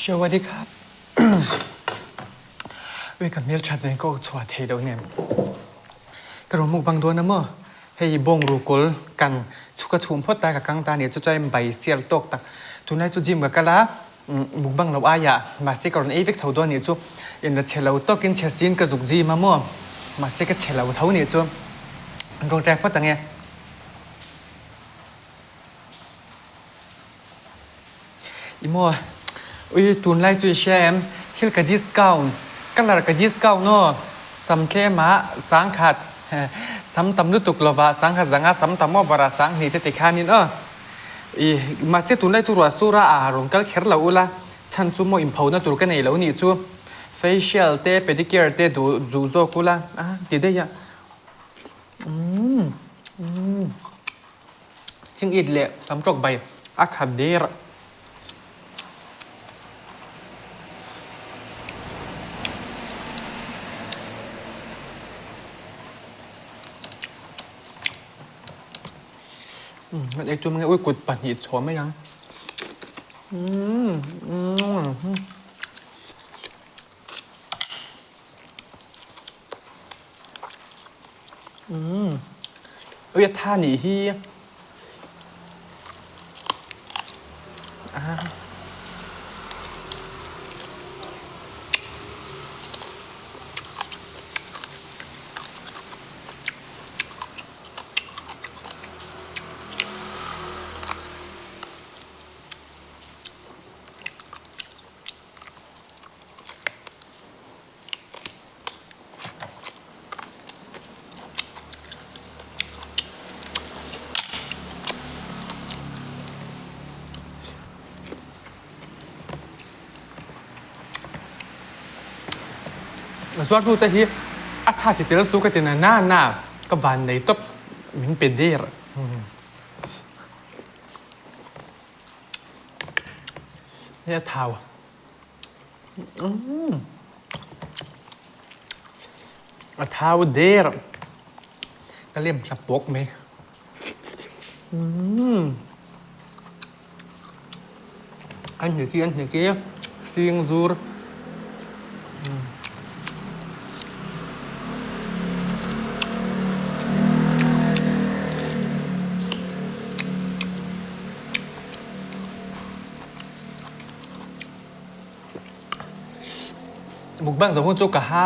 สวัสดีครับ Ui ka hmel that nen ka awk chhuah thei loh nen. Ka rawn mukbang dawn a maw? Hei bawng ru kawl kan chhuk a chhum phawt ta ka kang ta nia chu chuan bai sial tawk tak tunlai chu gym ka kal a mukbang loh aiah mahse ka rawn ei vek tho dawn nih chu in la chhe lo tawkin chhe siin ka zuk gym a maw mahse ka chhe lo tho nih chu an rawn trai phawt ang e. I maw? Ui tunlai chu i hria em? Thil ka discount, colour ka discount aw. Sam tlem ah sangkhat sam tam lutuk lovah sangkhat zanga sam tam over ah sanghnih te tikhanin aw. I mahse tunlai chu ruah sur a ah rawn kal kher lo ula chhan chu maw inphona tur ka nei lo nih chu. Facial te pedicure te duh duh zawk ula a ti daih a. Umm umm. Thing it leh sam tawk bai a khat der. Umm ei tum nge ui kut pahnih chhuah mai ang. Umm umm. Umm ui a tha nih hi. Ah. Zuartu te hi a tha ti tel su ka ti na na na ka van nei tawp min pe der. Hei a thau. A thau der. Ka lem thla pawk mai. An hne ki an hne ki sing zur. Mukbang zawh hun chu ka ha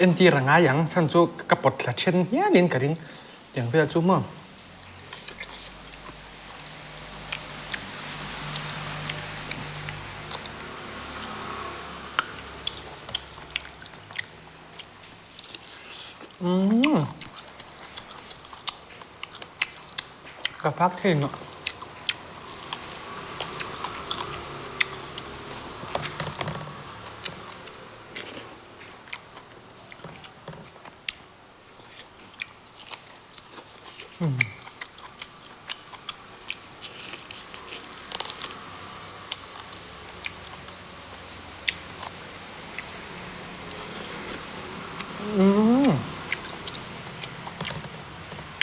entir a ngai ang chhan chu ka pawt thla then hialin ka ring tiang vel chu maw. Umm ka phak thei nawh.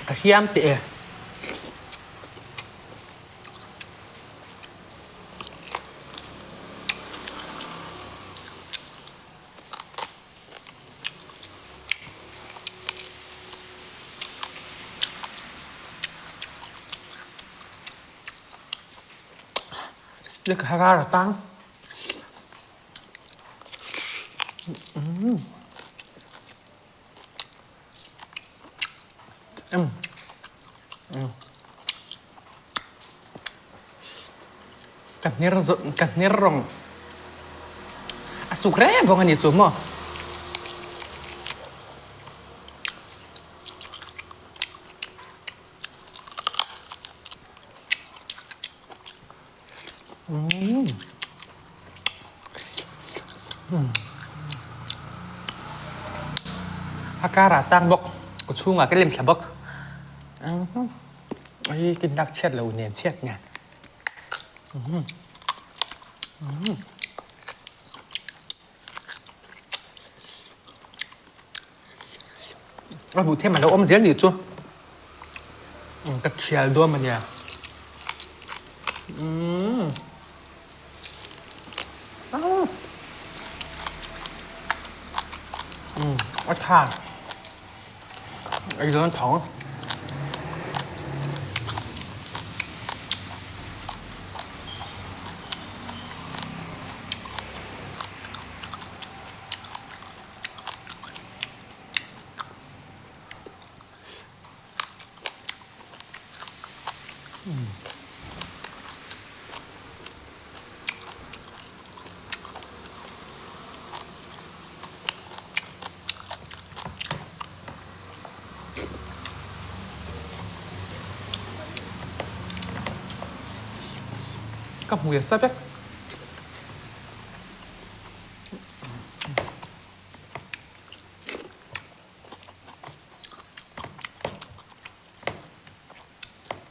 A hiam teh e. Cái ra là tăng. Umm. Umm. Umm. Ka hner ka hner rong a suk reng vawng a ni chu maw. Umm. Umm. A karah tang bawk, ka chhungah ka lem thla bawk. Umm. Ui kinnak chiat lo nen chiat nen. Umm. Umm. A hmuh them a lo awm zel nih chu. Ka thial duam a nia. Umm. Umm a tha. Ei dawn tho. Ka hmui a sa vek.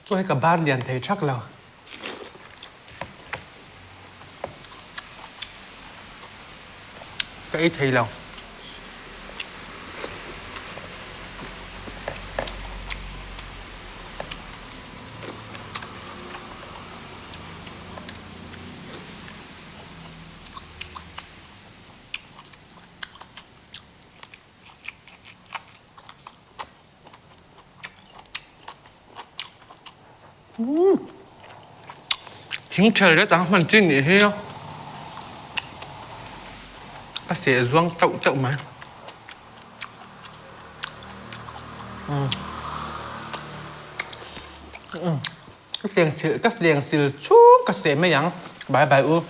Chaw hi ka bar lian thei thak lo. Ka ei thei lo. Thing ṭhel ret ang hman chi nih hi a seh zuang teuh teuh mai. Ka leng sil chhung ka seh mai ang. Bye bye u.